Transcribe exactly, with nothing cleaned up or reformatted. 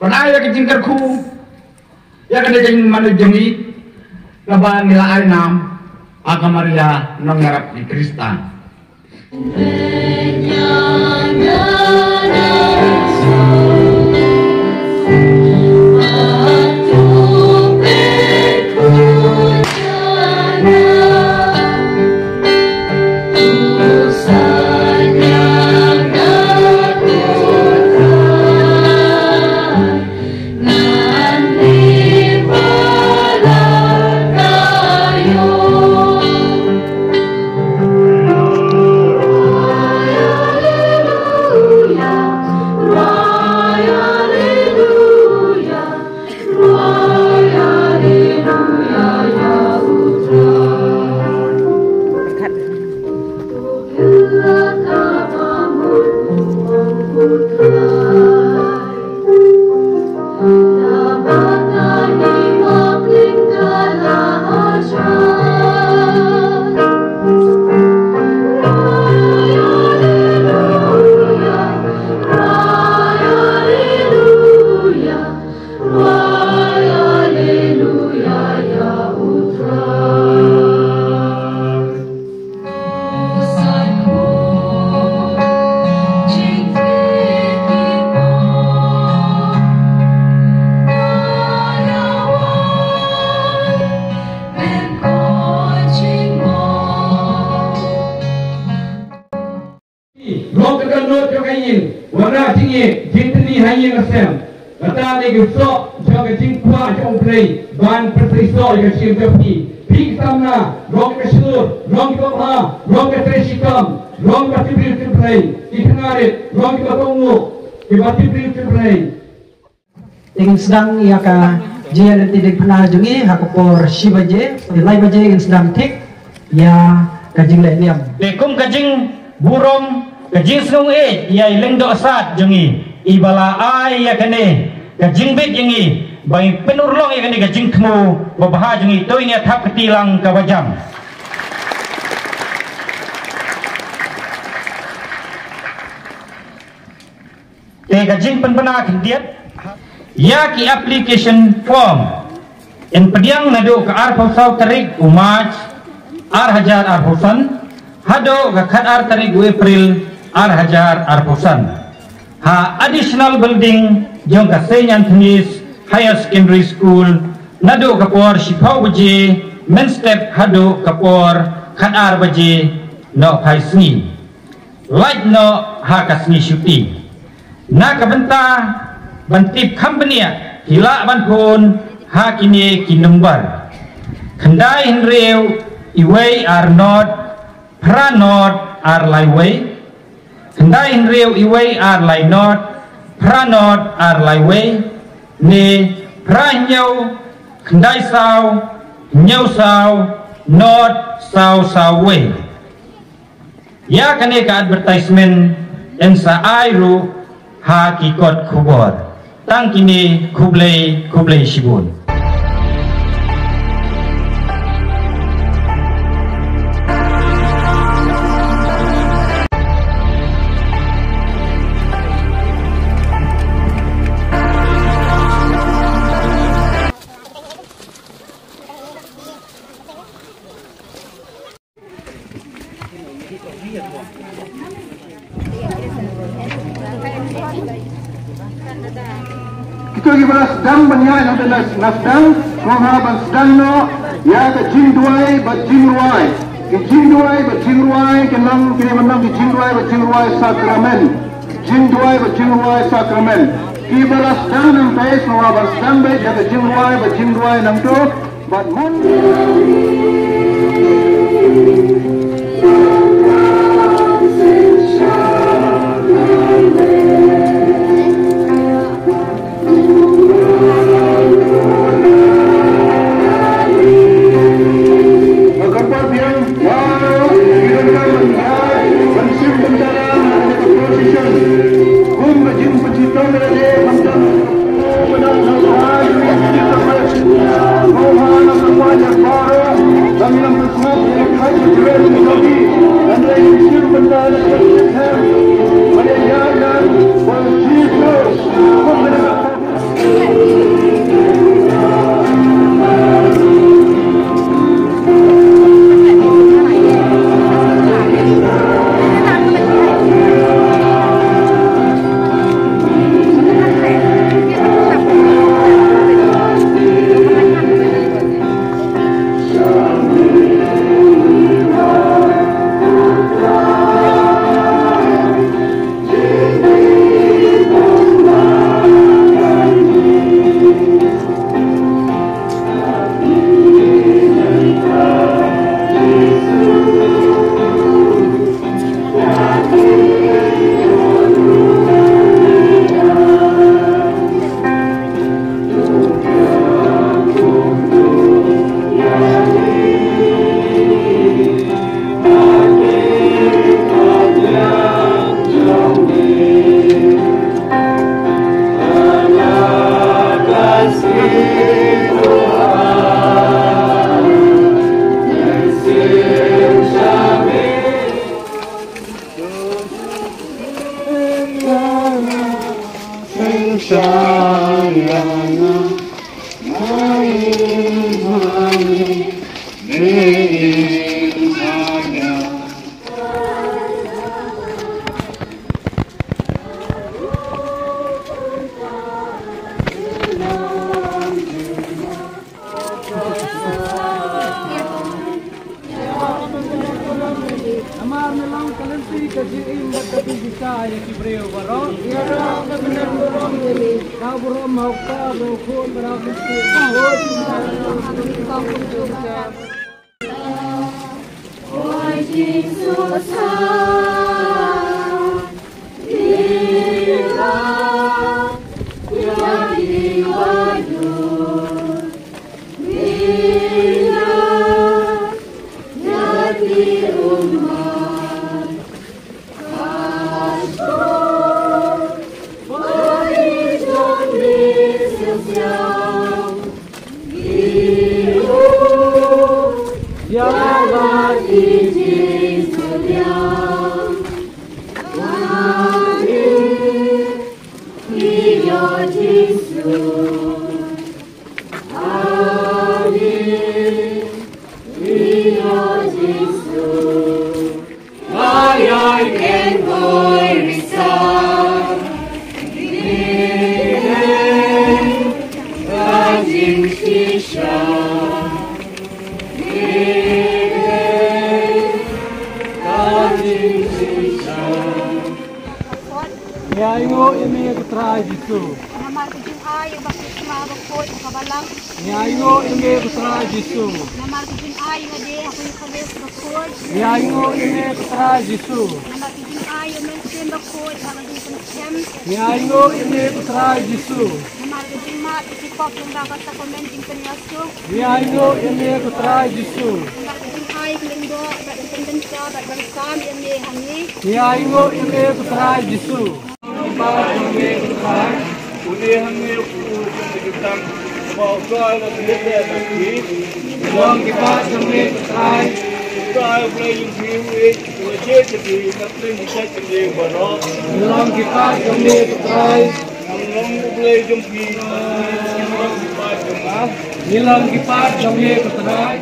Pynai ïa ka jingkyrkhu ïa kane ka jingmane jong ngi, kaba ngi la ai nam, ha ka Maria nongïarap ki Khristan. Long ka dohnud jong ka ïing, wanrah jingïeit, jingtyrni ha ïing ha sem. Kata ne ka soh jong ka jingkwah jong U Blei ban pynseisoh ïa ka jingim jong phi. Phi ki samla, long ka shlur, long kiba bha, long ka trei shitom, long kiba tip briew tip Blei. Ki tnga rit, long kiba kohnguh, kiba tip briew tip Blei. Te ngin sdang ïa ka jingïaid lynti diengphna jong ngi ha ka por shi baje, te lai baje ngin sdang thik ïa ka jingleh niam. Te kum ka jingburom, ka jingsngewbha ïa i Lyngdoh Sad jong ngi, iba la ai ïa kane ka jingbit ïa ngi ba ngin pynurlong ïa kane ka jingthmu babha jong ngi, to ngin ïa thap kti lang kaba jam. Te ka jingpynbna khyndiat ïa ki application form yn pdiang naduh ka arphew saw tarik u March ar hajar arphew san haduh ka khatar tarik u April ar hajar arphew san ha additional building jong ka Saint Anthony's Higher Secondary School naduh ka por shiphew baje mynstep haduh ka por khatar baje nohphai sngi. Lait noh ha ka sngi shuti. Na ka bynta ban tip kham bniah, phi lah ban phone ha kine ki number: khyndai hynriew iwei ar nod phra nod ar lai wei, khyndai hynriew iwei ar lai nod phra nod ar lai wei, ne phra hynñiew khyndai saw hynñiew saw nod saw saw wei. Ïa kane ka advertisement yn sa ai ruh ha ki kot khubor. Tang kine, khublei, khublei shibun. Kito kiba la sdang ban ïaid hangto na sdang, sngewbha ban sdang noh ïa ka jingduwai bad jingrwai. Ki jingduwai bad jingrwai, ki long, kine ki long ki jingduwai bad jingrwai sakramen. Jingduwai bad jingrwai sakramen. Kiba la sdang nangtai, sngewbha ban sdang beit ïa ka jingduwai bad jingrwai nangto. But Namar ne long ka lynti ka jingim bad ka jingjia ïa ki briew baroh. Ïa ka bynta burom ïa me. Ka burom ha u Kpa bad u Khun bad u Kynrad. Ngi ainguh ïa me ko Trai Jisu. Namar ka jingai ïa u baptisma bakhuid ha ka balang. Ngi ainguh ïa me ko Trai Jisu. Namar ka jingai ïa nga de ha ka Eucharist bakhuid. Ngi ainguh ïa me ko Trai Jisu. Namar ka jingai ïa u Mynsiem Bakhuid ha ka jingpynkhem. Ngi ainguh ïa me ko Trai Jisu. Namar ka jingmad ïa ki pop lyngba ka sakramen jingpynïasuk. Ngi ainguh ïa me ko Trai Jisu. Namar ka jingai ka lyngdoh bad ka jingpynbynta bad ban sam ïa me ha ngi. Ngi ainguh ïa me ko Trai Jisu. Une hangne u kyrteng ba u Trai la leit da ki. Long ki paid jong me ko Trai. U Trai u Blei jong phi u ïeit u la jied ïa phi na pdeng ki jait ki briew baroh. Long ki paid jong me ko Trai. Ngan long u Blei jong phi. Ngan long ki paid jong nga. Ngi long ki paid jong me ko Trai.